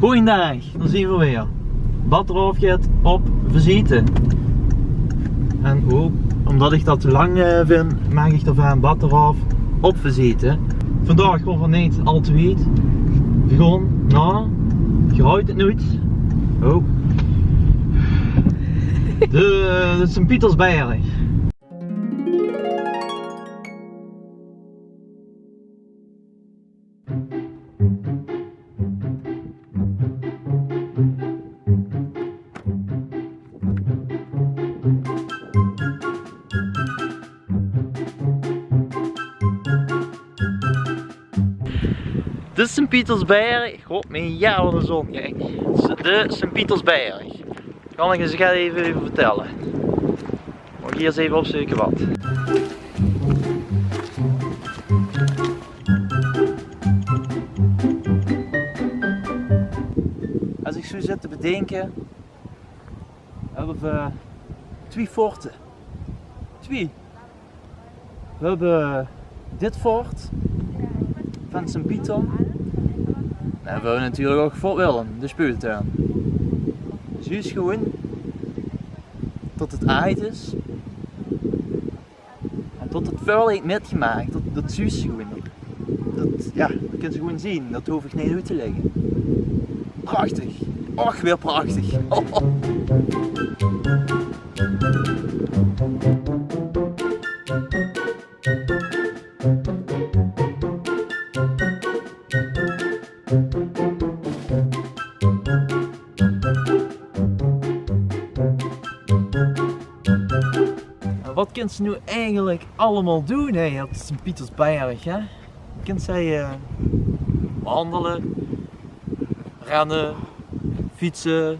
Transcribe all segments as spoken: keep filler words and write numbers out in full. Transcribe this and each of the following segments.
Goojendaag, dao zien v'r weer. Batteraof geit op viziete. En ouch ómdat ich dat te lang, eh, vin, maak ich d'rvan Batteraof op viziete. Vandaag gaon v'r neet al te wied. V'r gaon nao, geer raojt 't noets. Oh. De, de Sint-Pietersberg. De Sint-Pietersberg, god, mien jao, wat 'n zon, kiek. De Sint-Pietersberg. Kan ich ins get eve euver vertèlle. Mót ich hie ins eve opzeuke wat. Es ich zoe zit te bedinke, höbbe v'r twie forte. Twie. V'r höbbe dit fort van Sint-Pieter. En v'r höbbe natuurlik ouch Fort Willem, de speultuin. Zuus gewoen tot 't aajd is. En tot 't väöl heet mitgemaak, dat, dat zuus se gewoen. Dat, dat, jao, dat kins se gewoen zien, dat hoof ich neet oet te lègke. Prachtig. Och, weer prachtig. En wat kins se noe eigelik allemaol doen, hè, op de Sint-Pietersberg, hè? Kins se, eh, wandele, renne, fietse,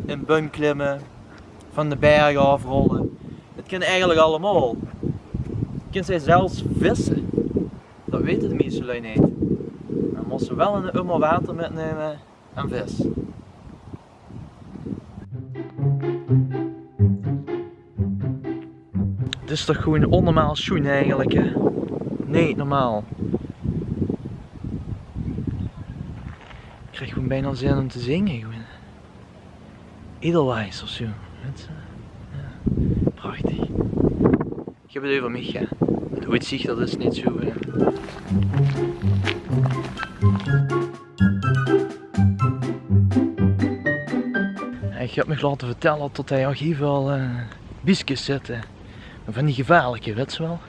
in buim klimme, van de berg aofrolle. 't Kin eigelik allemaol. Kins se zelfs visse. Dat weite de meiste lui neet. Dan mós se wel 'nen ummer water mitnumme en vis. 't Is toch gewoen onnormaal sjoen eigelik, hè? Neet normaal. Ich krieg gewoen bekans zin um te zinge, gewoen. Edelweiss of zoe, wèts se? Jao, prachtig. Ich höb 't euver mich, hè. 't Oetzich, dat is neet zoe, eh. Ich höb mich laote vertèlle tot hie ouch hiel väöl, eh, bieskes zitte. Van die gevaarlike, wèts se wel.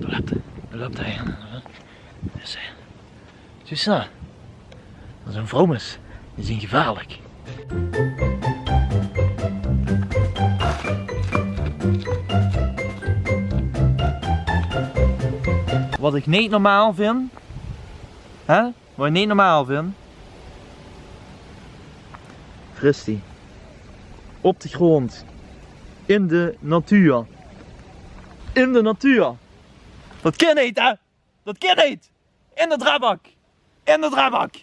Dao löp, dao löp hie ein. Dus, eh, Zuus se dat? Dat is 'n vroumes. Die zien gevaarlik. Wat ich neet normaal vin, hè? Wat ich neet normaal vin. Christy. Op de grond. In de natuur. In de natuur. Dat kin neet, hè? Dat kin neet! In de drabak! In de drabak!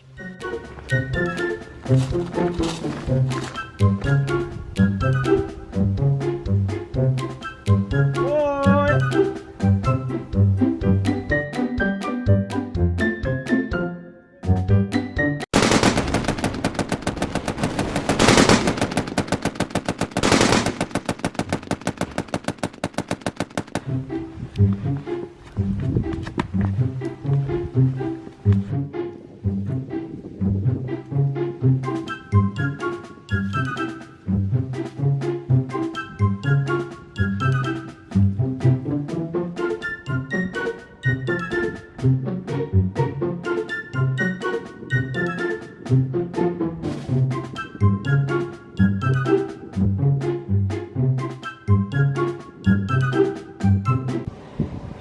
Hoi!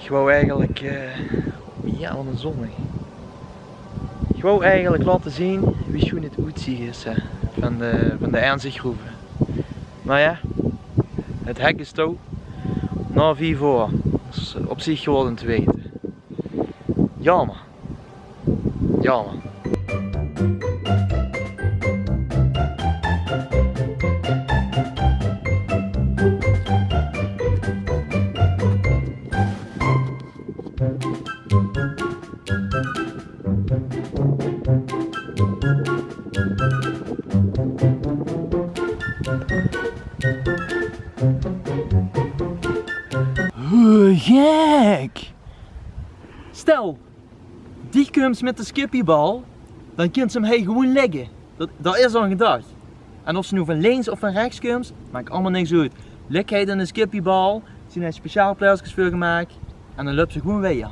Ich wou eigelik, eh, jao, wat 'n zon, hè. Ich wou eigelik laote zien wie sjoen 't oetziech is, hè, van de, van de Ernziggroeve. Mer jao, 't hek is touw. Nao vief oor. Dat is op ziech gewoen te weite. Jaomer. Jaomer. Stel, die kums mit de skippiebal, dan kins se 'm hie gewoen ligke. Dat, dat is al gedach. En of se noe van links of van rechs kums, maak allemaol niks oet. Lik hie dan de skippiebal, zien hie speciaal plaetskes veur gemaak en dan löps se gewoen wiejer.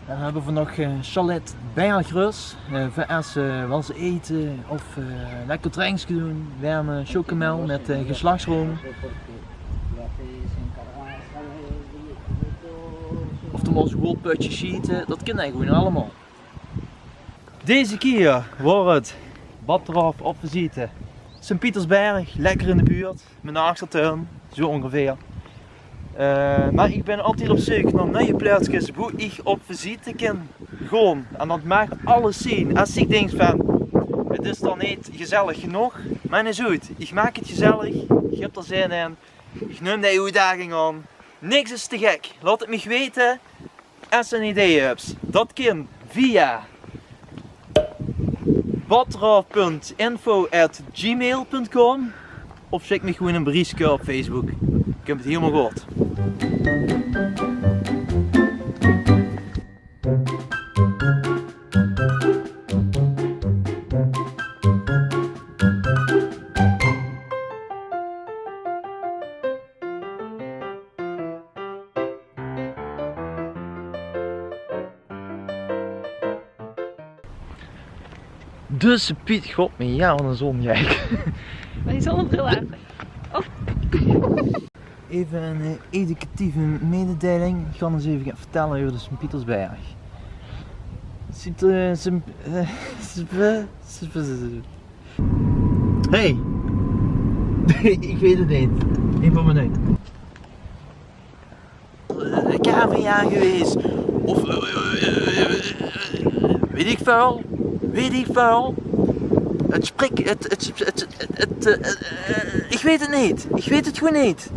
Dan höbbe v'r nog, eh, Chalet Bergrust. Eh, veur es se wils ete of, eh, lekker drinkskes doon, werme chocomel mit, eh, geslachtsroom. Of de mos good pötje sjiete, dat kin eigelik gewoen allemaol. Deze kier waor 't Batraof op visite. Sint-Pietersberg, lekker in de buurt. Mien achtertuin, zoe óngeveer. Eh, mer ich bön altied op zeuk nao nuie plaetskes boe ich op visite kin gaon. En dat maag alles zien. Es se dinks van, 't is dan neet gezellig genóg, mer neet zoe. Ich maak 't gezellig, ich höb d'r zin in. Ich num de oetdaging aan. Niks is te gek. Laot 't mich weite. Es se 'n idee höbs, dat kin via batraof punt info at gmail punt com of sjik mich gewoen e beriechske op Facebook. Kump 't hielemaol good. Dus Piet, god, mien jao, wat 'n zon, jao. Mer die zonnebril aan. Oh. Effe 'n, eh, educatieve mededeiling. Ich gaon ins effe gaon vertèlle euver de Sint-Pietersberg. Sint, eh, Sint, eh, Sint, Sint, Hey! Ich weit 't neet. Neet van mien neet. Eh, K V A gewaes. Of, eh, eh, eh, eh, weit ich väöl. Weit ich väöl. 't Sprik, 't, 't, 't, 't, eh, eh, ich weit 't neet. Ich weit 't gewoen neet.